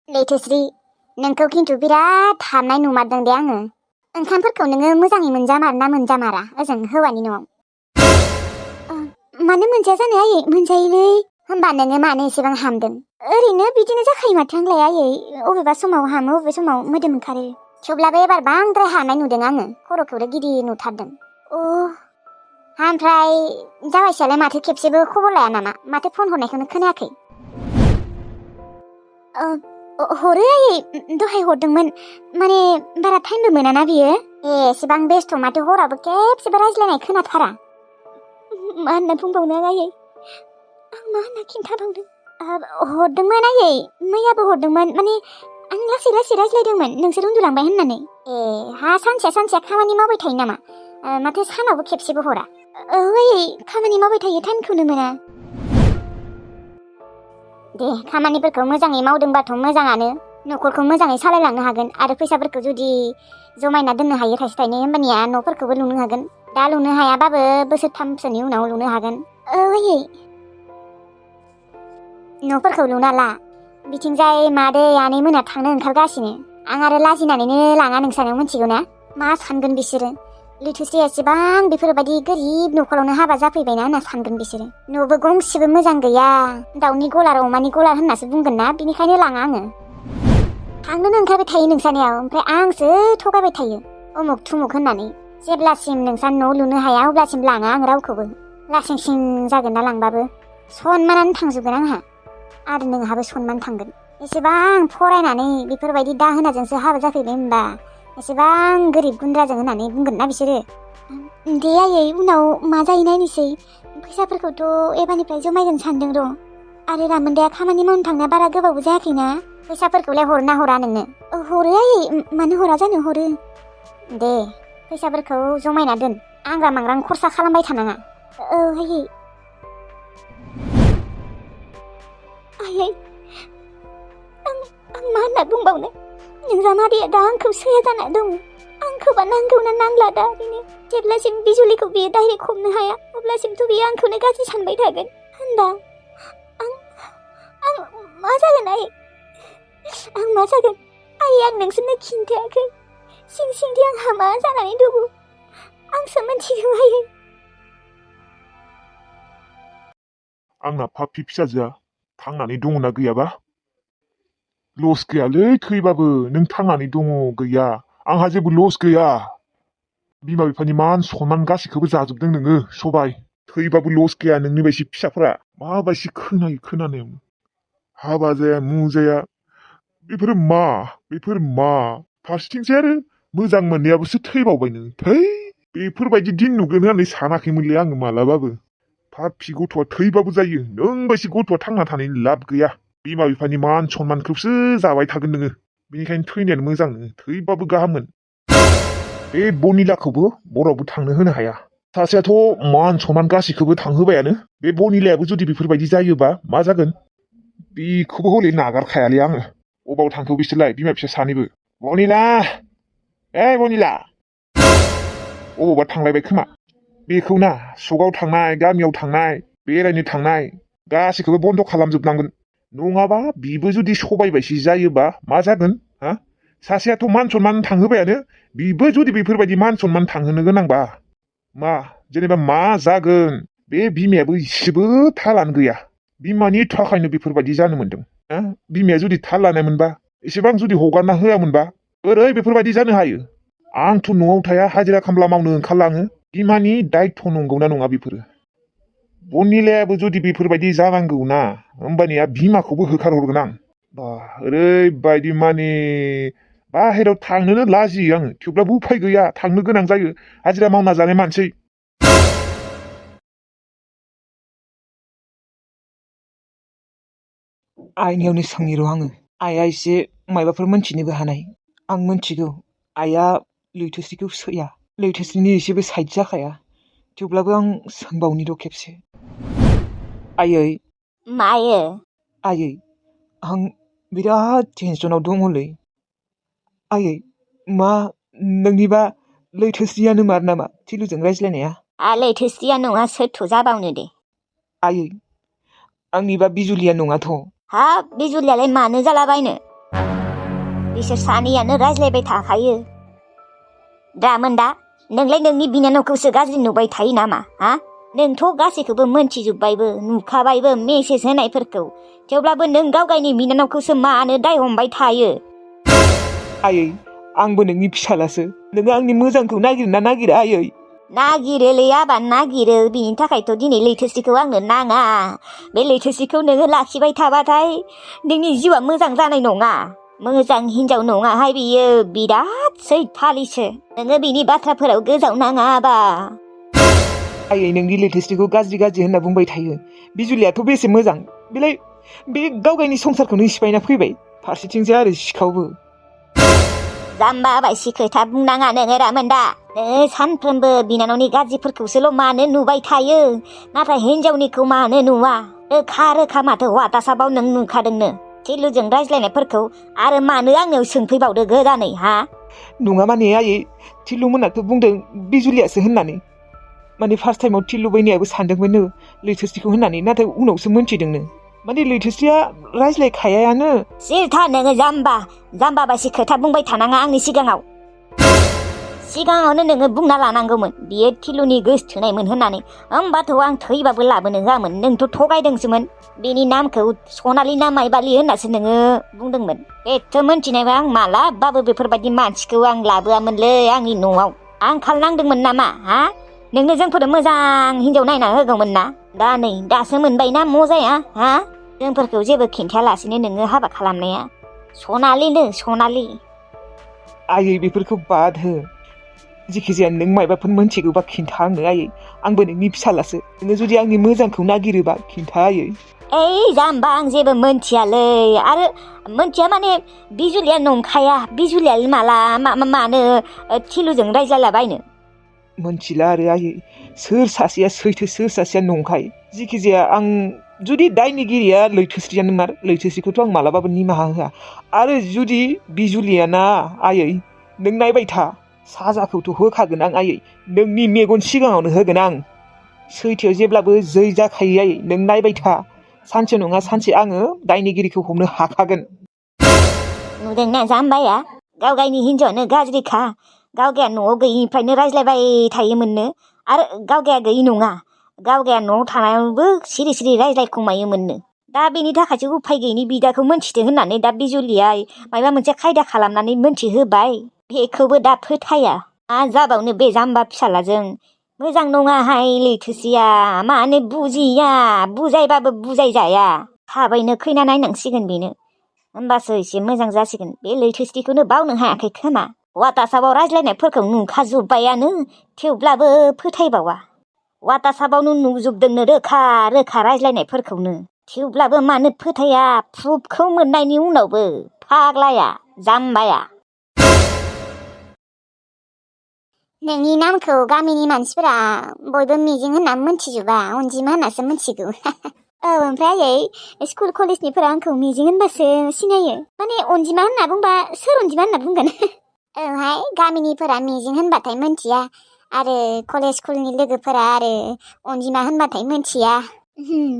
लैथोस्रि, नोंखौ खिन्थु बिराद हाबनाय नुमारदों दे आङो। ओंखामफोरखौ नोङो मोजाङै मोनजामारोना मोनजामारा ओजों हौवानि न'आव? मानो मोनजाया जानो आयै, मोनजायोलै। होमबा नोङो मानो एसेबां हामदों? ओरैनो बिदिनो जाखायो माथो आंलाय आयै, अबेबा समाव हामो अबेबा समाव मोदोम ओंखारो। थेवब्लाबो एबार बांद्राय हानाय नुदों आङो, खर'खौबो गिदिर नुथारदों। ओमफ्राय जावायसेयालाय माथो खेबसेबो खबर लाया नामा? माथो फन हरनायखौनो खोनायाखै? हरो आयै, दहाय हरदोंमोन, माने बारा टाइमबो मोनाना बियो। एसेबां बेस्थ' माथो हरावबो खेबसेबो रायज्लायनाय खोनाथारा। मा होनना बुंबावनो आयै, आं मा होनना खिन्थाबावनो? हरदोंमोन आयै, मैयाबो हरदोंमोन, माने आं लासै लासै रायज्लायदोंमोन नोंसोर उन्दुलांबाय होननानै। हा सानसेया खामानि मावबाय थायो नामा? माथो सानावबो खेबसेबो हरा? आयै, खामानि मावबाय थायो, टाइमखौनो मोना। दे, खामानिफोरखौ मोजाङै मावदोंबाथ' मोजाङानो, न'खरखौ मोजाङै सालायलांनो हागोन आरो फैसाफोरखौ जुदि जमायना दोननो हायो थाइसे थाइनै, होमबानिया न'फोरखौबो लुनो हागोन। दा लुनो हायाबाबो बोसोरथामसोनि उनाव लुनो हागोन। आयै, न'फोरखौ लुना ला। बिथिंजाय मादै आनै मोना थांनो ओंखारगासिनो। आं आरो लाजिनानैनो लाङा नोंसानाव, मिथिगौ ना? मा सानगोन बिसोरो? लैथोस्रिया एसेबां बेफोरबायदि गोरिब न'खरावनो हाबा जाफैबायना होनना सानगोन बिसोरो। न'बो गंसेबो मोजां गैया, दाउनि गलार अमानि गलार होननासो बुंगोन ना, बिनिखायनो लाङा आङो। थांनोनो ओंखारबाय थायो नोंसानियाव, ओमफ्राय आंसो थगायबाय थायो उमुक थुमुक होननानै। जेब्लासिम नोंसा न' लुनो हाया अब्लासिम लाङा आं रावखौबो। लासिं सिं जागोन ना लांबाबो, सनमानानो थांजोबगोन आंहा, आरो नोंहाबो सनमान थांगोन। एसेबां फरायनानै बेफोरबायदि दाहोनाजोंसो हाबा जाफैबाय होनबा एसेबां गोरिब गुन्द्राजों होननानै बुंगोन ना बिसोरो। दे आयै, उनाव मा जायो नायनोसै। फैसाफोरखौथ' एबारनिफ्राय जमायगोन सानदों र'। आरो रामोनदाया खामानि मावनो थांनाया बारा गोबावबो जायाखैना। फैसाफोरखौलाय हरना हरा नोंनो? हरो आयै, मानो हरा जानो, हरो। दे, फैसाफोरखौ जमायना दोन, आंग्रा मांग्रां खरसा खालामबाय थानाङा। आयै। आयै, आं मा होनना बुंबावनो? नोंजा मादैया दा आंखौ सैया जाना दं। आंखौबा नांगौना नांला दा ओरैनो। जेब्लासिम बिजुलिखौ बियो डाइरेक्ट हमनो हाया अब्लासिमथ' बियो आंखौनो गाज्रि सानबाय थागोन। होनबा आं मा जागोन आयै? आं मा जागोन? आयै, आं नोंसोरनो खिन्थायाखै। सिं सिंथि आंहा मा जानानै दङ आंसो मिथिगौ आयै। आंना पापि फिसाजोआ थांनानै दङना गैयाबा? लस गैयालै, थैबाबो नों थांनानै दङ गैया, आंहा जेबो लस गैया। बिमा बिफानि मान सनमान गासैखौबो जाजोबदों नोङो सबाय, थैबाबो लस गैया। नोंनि बायदि फिसाफोरा माबायदि खोनायो खोनानायाव, हाबा जाया मु जाया, बेफोर मा? फारसेथिंसो आरो मोजां मोननायाबोसो थैबावबाय नों। थै, बेफोरबायदि दिन नुगोन होननानै सानाखैमोनलै आङो मालाबाबो। पापि गथ'आ थैबाबो जायो, नों बायदि गथ'आ थांना थानायनि लाब गैया। बिमा बिफानि मान सनमानखौसो जाबाय थागोन नोङो, बेनिखायनो थैनायानो मोजां। नोङो थैबाबो गाहाममोन। बे बनिलाखौबो बरावबो थांनो होनो हाया। सासेयाथ' मान सनमान गासैखौबो थांहोबायानो, बे बनिलायाबो जुदि बेफोरबायदि जायोबा मा जागोन? बेखौबो हले नागारखायालै आङो। अबाव थांखो बिसोरलाय बिमा फिसा सानैबो? बनिला, बनिला, अबावबा थांलायबाय खोमा। बेखौ ना, सकाव थांनाय, गामियाव थांनाय, बेरायनो थांनाय गासैखौबो बन्द' खालामजोबनांगोन। नङाबा बिबो जुदि सबायबायसि जायोबा मा जागोन? सासेयाथ' मान सनमान थांहोबायानो, बिबो जुदि बेफोरबायदि मान सनमान थांहोनो गोनांबा जेनेबा मा जागोन? बे बिमायाबो इसेबो थालानो गैया। बिमानि थाखायनो बेफोरबायदि जानो मोन्दों। बिमाया जुदि थाल लानायमोनबा, एसेबां जुदि हगारना होआमोनबा बोरै बेफोरबायदि जानो हायो? आंथ' न'आव थाया, हाजिरा खामला मावनो ओंखारलाङो। बिमानि दायथ' नंगौना नङा बेफोरो? बनिलायाबो जुदि बेफोरबायदि जानांगौना, होमबानिया बिमाखौबो होखारहरगोन आं। ओरैबायदि माने बाहेरायाव थांनोनो लाजियो आङो, थेवब्लाबो उफाय गैया, थांनो गोनां जायो। हाजिरा मावना जानाय मानसि। आइनियावनो सोंनि र' आङो। आइया एसे मायबाफोर मोनथिनोबो हानाय। आं मोनथिगौ आइया लैथोस्रिखौ सैया, लैथोस्रिनि एसेबो साइड जाखाया। थेवब्लाबो आं सोंबावनि र' खेबसे। आयै। मायो? आयै, आं बिराद टेनसनाव दङलै। आयै, मा नोंनिबा लैथोस्रियानो मार नामा थिलुजों रायज्लायनाया? लैथोस्रिया नङा, सोरथ' जाबावनो दे। आयै, आंनिबा बिजुलिया नङाथ'? हाब, बिजुलियालाय मानो जालाबायनो? बिसोर सानैयानो रायज्लायबाय थाखायो दामोनदा नोंलाय नोंनि बिनानावखौसो गाज्रि नुबाय थायो नामा हा नोंथ' गासैखौबो मोनथिजोब्बायबो नुखाबायबो मेसेज होनायफोरखौ थेवब्लाबो नों गावगायनि बिनानावखौसो मानो दाय हमबाय थायो आयै आंबो नोंनि फिसालासो नोङो आंनि मोजांखौ नागिरना नागिरा आयै नागिरोलै आबा नागिरो बिनि थाखायथ' दिनै लैथोस्रिखौ आंनो नाङा बे लैथोस्रिखौ नोङो लाखिबाय थाबाथाय नोंनि जिउआ मोजां जानाय नङा मोजां हिनजाव नङाहाय बियो बिराद सैथालिसो नोङो बिनि बाथ्राफोराव गोजावनाङा आबा आयै नोंनि लैथोस्रिखौ गाज्रि गाज्रि होनना बुंबाय थायो बिजुलियाथ' बेसे मोजां बेलाय बे गावगायनि संसारखौनो सिफायना फैबाय फारसेथिंजाय आरो सिखावबो जाम्बा बायसि खोथा बुंनाङा नोङो रामोनदा नोङो सानफ्रोमबो बिनानावनि गाज्रिफोरखौसोल' मानो नुबाय थायो नाथाय हिनजावनिखौ मानो नुवा रोखा रोखा माथो वाटासाबाव नों नुखादोंनो थिलुजों रायज्लायनायफोरखौ आरो मानो आंनियाव सोंफैबावदो गोदानै हा नङा माने आयै थिलुमोनाथ' बुंदों बिजुलियासो होननानै माने फार्स्ट टाइमाव थिलु बैनायाबो सानदोंमोननो लैथोस्रिखौ होननानै नाथाय उनावसो मोनथिदोंनो माने लैथोस्रिया रायज्लायखायानो सिरथा नोङो जाम्बा बायसि खोथा बुंबाय थानाङा आंनि सिगाङावनो नोङो बुंना लानांगौमोन बियो थिलुनि गोसथोनायमोन होननानै होमबाथ' आं थैबाबो लाबोनो होआमोन नोंथ' थगायदोंसोमोन बेनि नामखौ सनालि ना माइबालि होननासो नोङो बुंदोंमोन बेथ' मोनथिनायबा आं मालाबाबो बेफोरबायदि मानसिखौ आं लाबोआमोनलै आंनि न'आव आंखाल नांदोंमोन नामा हा नोंनो जोंफोर मोजां हिनजाव नायना होगौमोन ना दासो मोनबायना मजाया हा जोंफोरखौ जेबो खिन्थायालासिनो नोङो हाबा खालामनाया सनालि आयै बेफोरखौ बाद हो जिखिजाया नों मायबाफोर मोनथिगौबा खिन्था आंनो आयै आंबो नोंनि फिसालासो नोङो जुदि आंनि मोजांखौ नागिरोबा खिन्था आयै ओइ जाम्बा आं जेबो मोनथियालै आरो मोनथिया माने बिजुलिया नंखाया बिजुलिया मानो थिलुजों रायज्लायलाबायनो मोनथिला आरो आयै सोर सासेया सैथो सोर सासेया नंखाय जिखिजाया आं जुदि दायनिगिरिया लैथोस्रियानो मार लैथोस्रिखौथ' आं मालाबाबो निमाहा होआ आरो जुदि बिजुलियाना आयै नों नायबाय था साजाखौथ' होखागोन आं आयै नोंनि मेगन सिगाङावनो होगोन आं सैथोआव जेब्लाबो जै जाखायो आयै नों नायबाय था सानसे नङा सानसे आङो दायनिगिरिखौ हमनो हाखागोन नुदोंना जाम्बाया गावगायनि हिनजावानो गाज्रिखा गावगाया न'आव गैयिनिफ्रायनो रायज्लायबाय थायोमोननो आरो गावगाया गैयि नङा गावगाया न'आव थानायावबो सिरि सिरि रायज्लायखुमायोमोननो दा बेनि थाखायसो उफाय गैयिनि बिदाखौ मोनथिदों होननानै दा बिजुलिया माबा मोनसे खायदा खालामनानै मोनथिहोबाय बेखौबो दा फोथाया मा जाबावनो बे जाम्बा फिसालाजों मोजां नङाहाय लैथोस्रिया मानो बुजिया बुजायबाबो बुजायजाया थाबैनो खैना नायनांसिगोन बेनो होमबासो एसे मोजां जासिगोन बे लैथोस्रिखौनो बावनो हायाखै खोमा वाटासाबाव रायज्लायनायफोरखौ नुखाजोब्बायानो थेवब्लाबो फोथायबावा वाटासाबावनो नुजोबदोंनो रोखा रायज्लायनायफोरखौनो थेवब्लाबो मानो फोथाया प्रुफखौ मोननायनि उनावबो फाग्लाया जाम्बाया नोंनि नामखौ गामिनि मानसिफोरा बयबो मिजिं होनना मोनथिजोबा अनजिमा होननासो मोनथिगौ औ ओमफ्राय आयै स्कुल कलेजनिफोरा आंखौ मिजिं होनबासो सिनायो माने अनजिमा होनना बुंबा सोर अनजिमा होनना बुंगोन औहाय गामिनिफोरा मिजिं होनबाथाय मोनथिया आरो कलेज स्कुलनि लोगोफोरा आरो अनजिमा होनबाथाय मोनथिया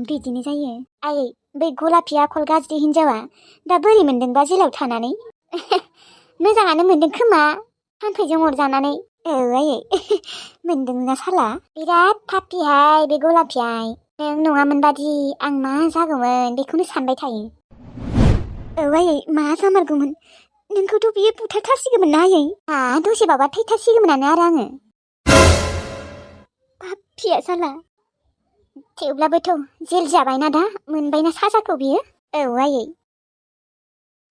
बिदिनो जायो आयै बै गलापि आखल गाज्रि हिनजावा दा बोरै मोनदोंबा जेलाव थानानै मोजाङानो मोनदों खोमा थाम्फैजों अरजानानै औ आयै मोनदोंना साला बिराद थाफ्पिहाय बे गलापियाय नों नङामोनबादि आं मा जागौमोन बेखौनो सानबाय थायो औ आयै मा जामारगौमोन नोंखौथ' बियो बुथारथारसिगौमोन ना आयै दसे बाबा थैथारसिगौमोनानो आरो आङो पाप्पिया साला थेवब्लाबोथ' जेल जाबायना दा मोनबायना साजाखौ बियो औ आयै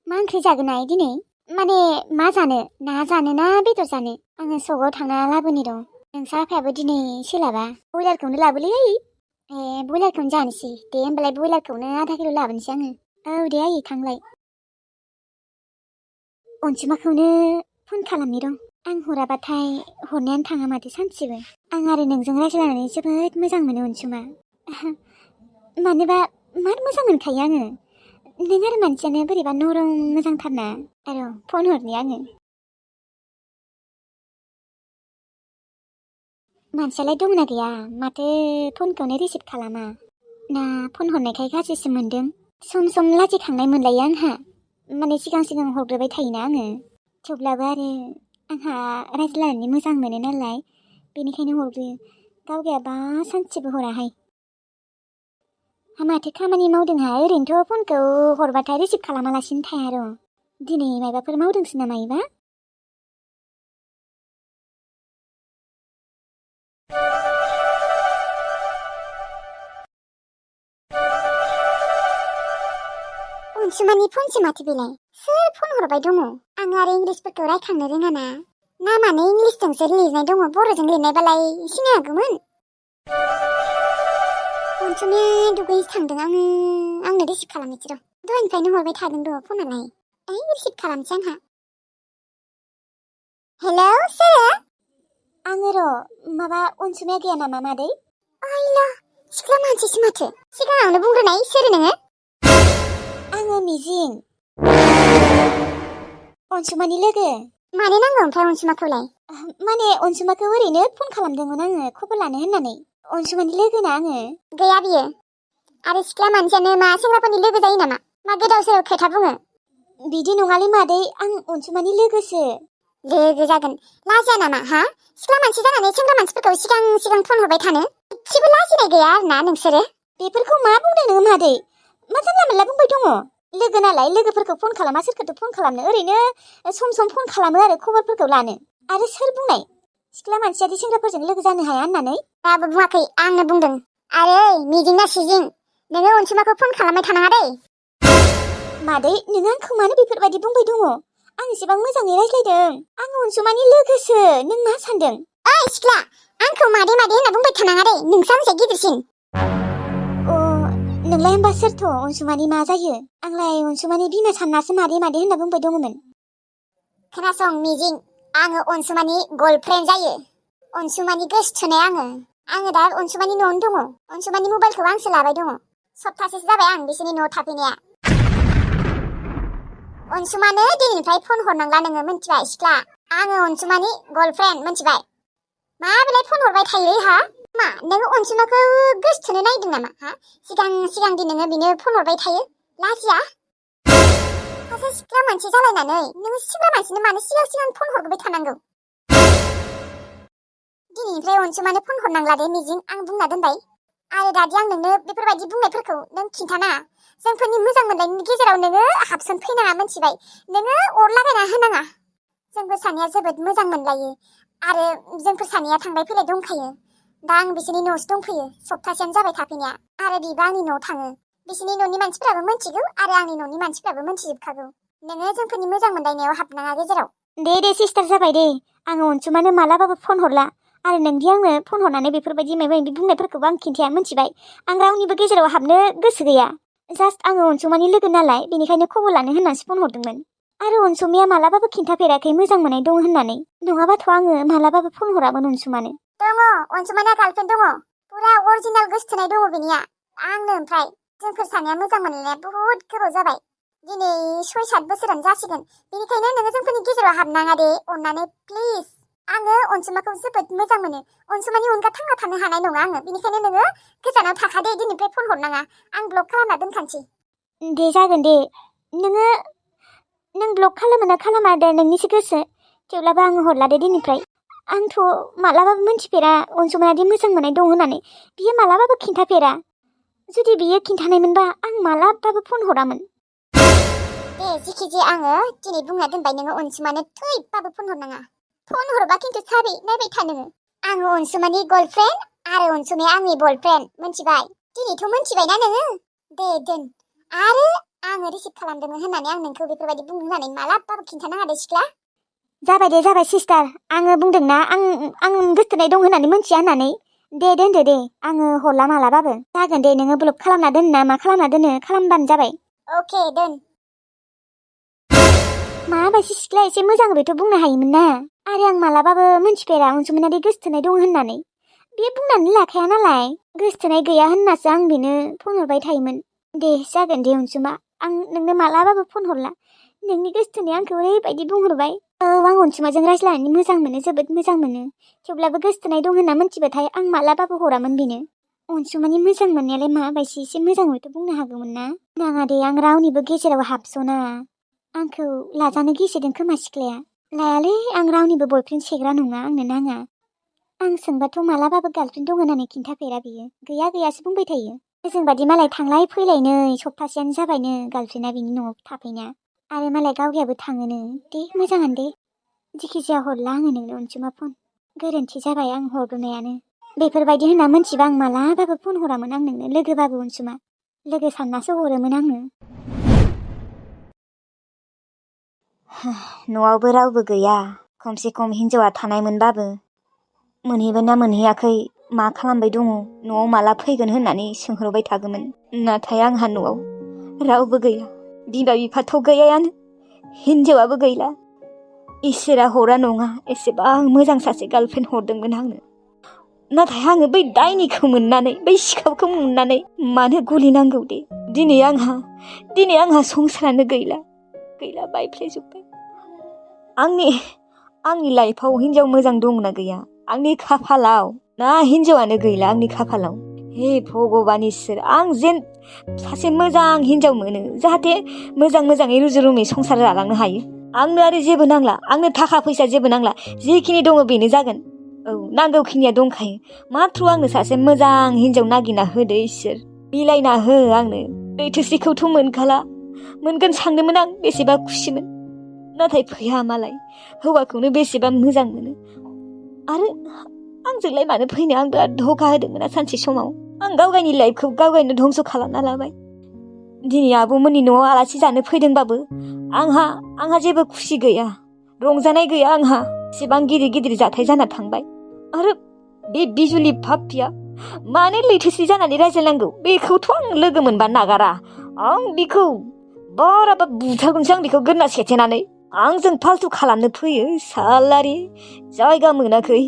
मा ओंख्रि जागोन आइ दिनै माने मा जानो ना जानो ना बेदर जानो आङो सगाव थांना लाबोनि र' नोंसा आफायाबो दिनै सोलाबा बयलारखौनो लाबोलै आयै बयलारखौनो जानोसै दे होमबालाय बयलारखौनो आधा किल' लाबोनोसै आङो औ दे आयै थांलाय अनजिमाखौनो फन खालामनि र' आं हराबाथाय हरनायानो थाङा माथो सानसेबो आं आरो नोंजों रायज्लायनानै जोबोद मोजां मोनो अनजिमा मानोबा मार मोजां मोनखायो आङो नों आरो मानसियानो बोरैबा नरम मोजांथारना आरो फन हरनि आङो मानसियालाय दंना गैया माथो फनखौनो रिसिभ खालामा ना फन हरनायखाय गाज्रिसो मोनदों सम सम लाजिखांनाय मोनलायो आंहा माने सिगां सिगां हरग्रोबाय थायोना आङो। थेवब्लाबो आरो आंहा रायज्लायनानै मोजां मोनो नालाय बेनिखायनो हरग्रोयो। गाव गैयाबा सानसेबो हराहाय। माथो खामानि मावदोंहाय ओरैनोथ' फनखौ हरबाथाय रिसिभ खालामालासिनो थाया र'। दिनै माबाफोर मावदोंसो नामा इबा? अनसुमानि फनसो माथो बेलाय। सोर फन हरबाय दङ? आं आरो इंलिसफोरखौ रायखांनो रोङाना। नामानो इंलिसजोंसो लिरनाय दङ, बर'जों लिरनायबालाय सिनाय हागौमोन। अनसुमाया दुगैनोसो थांदों। आंनो रिसिभ खालामनोसै र'। दहायनिफ्रायनो हरबाय थादों र' फनालाय। रिसिभ खालामसै आंहा। हेलौ, सोर? आङो र'। माबा अनसुमाया गैया नामा मादै? आइला, सिख्ला मानसिसो माथो। सिगाङावनो बुंग्रोनाय, सोर नोङो? आङो मिजिं, अनसुमानि लोगो। मानो नांगौ ओमफ्राय अनसुमाखौलाय? माने अनसुमाखौ ओरैनो फन खालामदोंमोन आङो खबर लानो होननानै। अनसुमानि लोगोना आङो। गैया बियो। आरो सिख्ला मानसियानो मा सेंग्राफोरनि लोगो जायो नामा? मा गोदाव सोराव खोथा बुङो? बिदि नङालै मादै, आं अनसुमानि लोगोसो। लोगो जागोन। लाजिया नामा हा? सिख्ला मानसि जानानै सेंग्रा मानसिफोरखौ सिगां सिगां फन हरबाय थानो? एसेबो लाजिनाय गैया आरोना नोंसोरो? बेफोरखौ मा बुंदों नोङो मादै? मा जानला मोनला बुंबाय दङ? लोगो नालाय लोगोफोरखौ फन खालामा, सोरखौथ' फन खालामनो। ओरैनो सम सम फन खालामो आरो खबरफोरखौ लानो। आरो सोर बुंनाय सिख्ला मानसियादि सेंग्राफोरजों लोगो जानो हाया होननानै? रावबो बुङाखै, आंनो बुंदों। आरो मिजिं ना सिजिं, नोङो अनसुमाखौ फन खालामबाय थानाङा दै। मादै, नों आंखौ मानो बेफोरबायदि बुंबाय दङ? आं एसेबां मोजाङै रायज्लायदों। आं अनसुमानि लोगोसो। नों मा सानदों? ओइ सिख्ला, आंखौ मादै मादै होनना बुंबाय थानाङा दै, नोंसो आंनिफ्राय गिदिरसिन। नोंलाय होनबा सोरथ' अनसुमानि मा जायो? आंलाय अनसुमानि बिमा साननासो मादै मादै होनना बुंबाय दङमोन। खोनासं मिजिं, आङो अनसुमानि गर्लफ्रेन्ड जायो। अनसुमानि गोसोथोनाय आङो दा अनसुमानि न'आवनो दङ। अनसुमानि मबाइलखौ आंसो लाबाय दङ। सप्तासेसो जाबाय आं बिसोरनि न'आव थाफैनाया। अनसुमानो दिनैनिफ्राय फन हरनांला नोङो, मिन्थिबाय सिख्ला? आङो अनसुमानि गर्लफ्रेन्ड, मिन्थिबाय? मा बेलाय फन हरबाय थायोलै हा? मा नोङो अनसुमाखौ गोसोथोनो नायदों नामा हा? सिगां दि नोङो बिनो फन हरबाय थायो, लाजिया? सासे सिख्ला मानसि जालायनानै नोङो सिख्ला मानसिनो मानो सिगां सिगां फन हरबाय थानांगौ? दिनैनिफ्राय अनसुमानो फन हरनांला दे मिजिं, आं बुंना दोनबाय। आरो दादि आं नोंनो बेफोरबायदि बुंनायफोरखौ नों खिन्थानाङा। जोंफोरनि मोजां मोननायनि गेजेराव नोङो हाबसन फैनाङा, मिन्थिबाय? नोङो अर लागायना होनाङा। जोंफोर सानैया जोबोद मोजां मोनलायो आरो जोंफोर सानैया थांलाय फैलाय दंखायो। दा आं बिसोरनि न'आवसो दंफैयो, सप्तासेयानो जाबाय थाफैनाया। आरो बिबो आंनि न'आव थाङो। बिसोरनि न'नि मानसिफोराबो मिन्थिगौ आरो आंनि न'नि मानसिफोराबो मिन्थिजोबखागौ। नोङो जोंफोरनि मोजां मोनलायनायाव हाबनाङा गेजेराव। दे सिस्टार, जाबाय दे। आङो अनसुमानो मालाबाबो फन हरला। आरो नोंदि आंनो फन हरनानै बेफोरबायदि माबा माबि बुंनायफोरखौबो आं खिन्थाया, मिन्थिबाय? आं रावनिबो गेजेराव हाबनो गोसो गैया। जास्ट आङो अनसुमानि लोगो नालाय बेनिखायनो खबर लानो होननानैसो फन हरदोंमोन। आरो अनसुमाया मालाबाबो खिन्थाफेराखै मोजां मोननाय दं होननानै। नङाबाथ' आङो मालाबाबो फन हरामोन अनसुमानो। दङ, अनसुमाना गार्लफ्रेन्ड दङ। पुरा अरिजिनाल गोसोथोनाय दङ बिनिया आंनो। ओमफ्राय जोंफोर सानैया मोजां मोनलायनाया बहुद गोबाव जाबाय। दिनै 6-7 बोसोरानो जासिगोन। बेनिखायनो नोङो जोंफोरनि गेजेराव हाबनाङा दे, अननानै प्लिज। आङो अनसुमाखौ जोबोद मोजां मोनो। अनसुमानि अनगा थांना थानो हानाय नङा आङो। बेनिखायनो नोङो गोजानाव थाखादे, दिनैनिफ्राय फन हरनाङा। आं ब्लक खालामना दोनखानोसै। दे जागोन दे। नों ब्लक खालामो ना खालामा दे नोंनिसो गोसो। थेवब्लाबो आङो हरला दे दिनैनिफ्राय। आंथ' मालाबाबो मिन्थिफेरा अनसुमायादि मोजां मोननाय दं होननानै। बियो मालाबाबो खिन्थाफेरा। जुदि बियो खिन्थानायमोनबा आं मालाबाबो फन हरामोन। दे जिखि जाया आङो दिनै बुंना दोनबाय, नोङो अनसुमानो थैबाबो फन हरनाङा। फन हरबा खिन्थु साबि नायबाय था नोङो। आङो अनसुमानि गर्लफ्रेन्ड आरो अनसुमाया आंनि बयफ्रेन्ड, मिन्थिबाय? दिनैथ' मिन्थिबायना नोङो? दे दोन। आरो आङो रिसिभ खालामदोंमोन होननानै आं नोंखौ बेफोरबायदि बुंनो होननानै मालाबाबो खिन्थानाङा दे सिख्ला। जाबाय दे जाबाय सिस्टार, आङो बुंदोंना आं गोसथोनाय दं होननानै मिन्थिया होननानै। दे दोनदो दे, आङो हरला मालाबाबो। जागोन दे, नोङो ब्लक खालामना दोन ना मा खालामना दोनो खालामबानो जाबाय। अके दोन। माबायदि सिख्ला, एसे मोजाङैथ' बुंनो हायोमोन ना। आरो आं मालाबाबो मिन्थिफेरा अनसुमानादि गोसथोनाय दं होननानै। बे बुंनानै लाखाया नालाय। गोसथोनाय गैया होननासो आं बेनो फन हरबाय थायोमोन। दे जागोन दे अनसुमा, आं नोंनो मालाबाबो फन हरला। नोंनि गोसथोनाया आंखौ ओरैबायदि बुंहरबाय। औ, आं अनसुमाजों रायज्लायनानै मोजां मोनो, जोबोद मोजां मोनो। थेवब्लाबो गोसथोनाय दं होनना मिन्थिबाथाय आं मालाबाबो हरामोन बेनो। अनसुमानि मोजां मोननायालाय माबायदि, एसे मोजाङैथ' बुंनो हागौमोन ना। नाङा दे, आं रावनिबो गेजेराव हाबसना। आंखौ लाजानो गिसिदों खोमा सिख्लाया। लायालै, आं रावनिबो बयफ्रेन्ड सेग्रा नङा, आंनो नाङा। आं सोंबाथ' मालाबाबो गार्लफ्रेन्ड दं होननानै खिन्थाफेरा बियो। गैया गैयासो बुंबाय थायो। जोंबादि मालाय थांलाय फैलायनो सप्तासेयानो जाबायनो गार्लफ्रेन्डा बिनि न'आव थाफैना। आरो मालाय गावगायाबो थाङोनो। दे मोजाङानो दे। जिखिजाया हरला आङो नोंनो अनसुमा फन। गोरोन्थि जाबाय आं हरग्रोनायानो। बेफोरबायदि होनना मोनथिबा आं मालाबाबो फन हरामोन आं नोंनो, लोगोबाबो अनसुमा। लोगो साननासो हरोमोन आङो। न'आवबो रावबो गैया। खमसे खम हिन्जावा थानायमोनबाबो मोनहैबायना मोनहैयाखै, मा खालामबाय दङ, न'आव माला फैगोन होननानै सोंहरबाय थागौमोन। नाथाय आंहा न'आव रावबो गैया। बिमा बिफाथ' गैयायानो, हिन्जावाबो गैला। इसोरा हरा नङा एसेबां मोजां सासे गार्लफ्रेन्ड हरदोंमोन आंनो। नाथाय आङो बै दायनिखौ मोननानै, बै सिखावखौ मोननानै मानो गलिनांगौ दे? दिनै आंहा संसारानो गैला बायफ्लेजोब्बाय। आंनि लाइफआव हिन्जाव मोजां दंना गैया? आंनि खाफालाव ना हिन्जावानो गैला आंनि खाफालाव? हे भगबान इसोर, आं जेन सासे मोजां हिन्जाव मोनो, जाहाथे मोजाङै रुजु रुमै संसार जालांनो हायो। आंनो आरो जेबो नांला, आंनो थाखा फैसा जेबो नांला, जिखिनि दङ बेनो जागोन। औ, नांगौखिनिया दंखायो। माथ्र आंनो सासे मोजां हिन्जाव नागिरना होदो इसोर, मिलायना हो आंनो। लैथोस्रिखौथ' मोनखाला, मोनगोन सानदोंमोन आं, बेसेबा खुसिमोन। नाथाय फैया मालाय, हौवाखौनो बेसेबा मोजां मोनो। आरो आंजोंलाय मानो फैनो? आं बिराद धोखा होदोंमोन सानसे समाव। आं गावगायनि लाइफखौ गावगायनो धंस' खालामना लाबाय। दिनै आब'मोननि न'आव आलासि जानो फैदोंबाबो आंहा जेबो खुसि गैया, रंजानाय गैया आंहा। एसेबां गिदिर जाथाय जाना थांबाय। आरो बे बिजुलि फाप्पिया मानो लैथोस्रि जानानै रायज्लायनांगौ? बेखौथ' आं लोगो मोनबा नागारा। आं बेखौ बाराबा बुथारगोनसो आं बेखौ गोदना सेथेनानै। आंजों फाल्थु खालामनो फैयो सालारि, जायगा मोनाखै।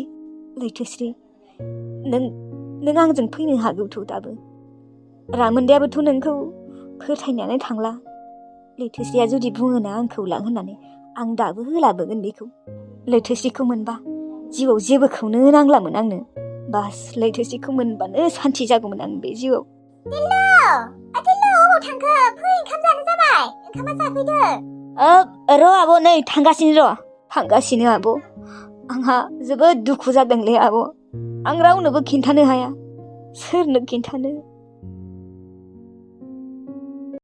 लैथोस्रि, नों आंजों फैनो हागौथ' दाबो। रामोनदायाबोथ' नोंखौ फोथायनानै थांला। लैथोस्रिया जुदि बुङोना आंखौ लां होननानै, आं दाबो लाबोगोन बेखौ। लैथोस्रिखौ मोनबा जिउआव जेबोखौनो नांलामोन आंनो। बास लैथोस्रिखौ मोनबानो सान्थि जागौमोन आं बे जिउआव। दिल्लु, अबाव थांखो? फै, ओंखाम जानो जाबाय। ओंखामा जाफैदो। र' आब', नै थांगासिनो आब'। आंहा जोबोद दुखु जादोंलै आब'। आं रावनोबो खिन्थानो हाया। सोरनो खिन्थानो?